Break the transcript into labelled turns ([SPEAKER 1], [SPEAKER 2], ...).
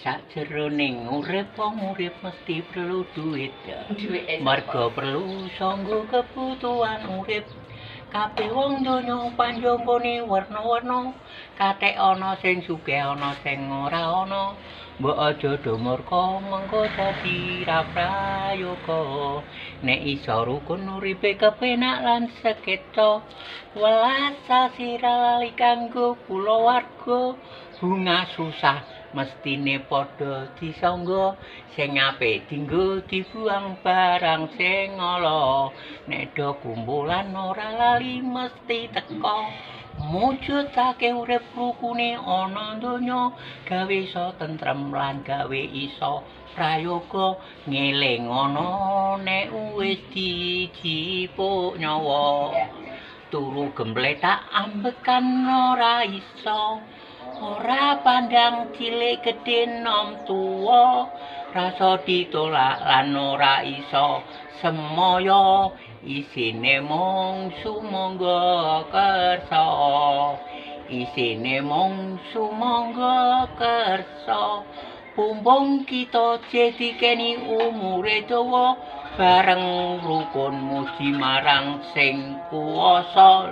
[SPEAKER 1] Sakjroning urip wong urip mesti perlu duit.
[SPEAKER 2] Duwike sapa?
[SPEAKER 1] Merga perlu sanggo kebutuhan urip. Kabeh wong donya panjangkane werna-werna. Kathek ana sing sugih ana sing ora ana. Mbok aja do murka mengko dadi ra prayoga. Nek iso rukun uripe kepenak lan sekeca. Welas asih ra lali kanggo kulawarga. Bunga susah mestine padha disangga, sing apik dinggo dibuang barang sing ala. Nek do kumpulan ora lali mesti teka. Mujudake urip rukune ana donya, gawe iso tentrem lan gawe iso prayoga. Ngeling ana nek wis dijipuk nyawa. Turu gempletak ambekan ora iso. Ora pandang cilik gedhe nom tuwa, rasa ditolak lan ora iso semoyo, isine mung sumangga kersa. Isine mung sumangga kersa. Pumpung kita jedikeni umure dawa, bareng rukun muji marang sing kuwasa.